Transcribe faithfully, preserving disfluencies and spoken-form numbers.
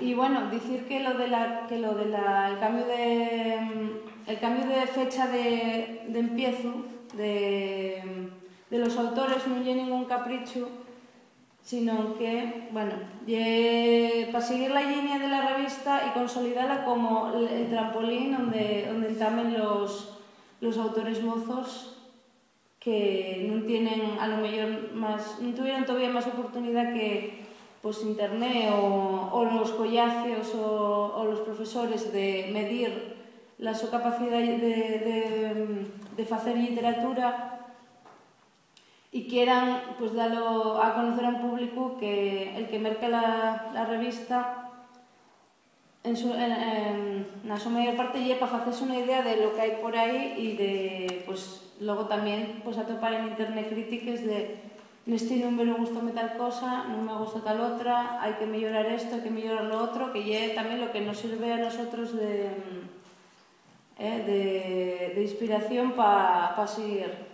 Y bueno, dicir que lo de la, que lo de la, el cambio de, el cambio de fecha de, de empiezo de, de los autores nun ye ningún caprichu, sino que, bueno, ye pa seguir la llinia de la revista y consolidala como el, el trampolín onde, onde entamen los, los autores mozos que nun tienen, a lo mellor, más, nun tuvieron todavía más oportunidá que, pues, internet o, o los collacios o, o los profesores de medir la so capacidá de, de, de facer lliteratura, y quieran, pues, dalo a conocer a un públicu que el que merca la, la revista en su, en, en, na so mayor parte ye pa facese una idea de lo que hai por aí y de, pues, luego tamién, pues, atopar en internet crítiques de: "Nesti númberu gustame tal cosa, nun me gusta tal otra, hai que meyorar esto, hai que meyorar lo otro", que ye tamién lo que nos sirve a nosotros de, eh, de, de inspiración pa, pa seguir.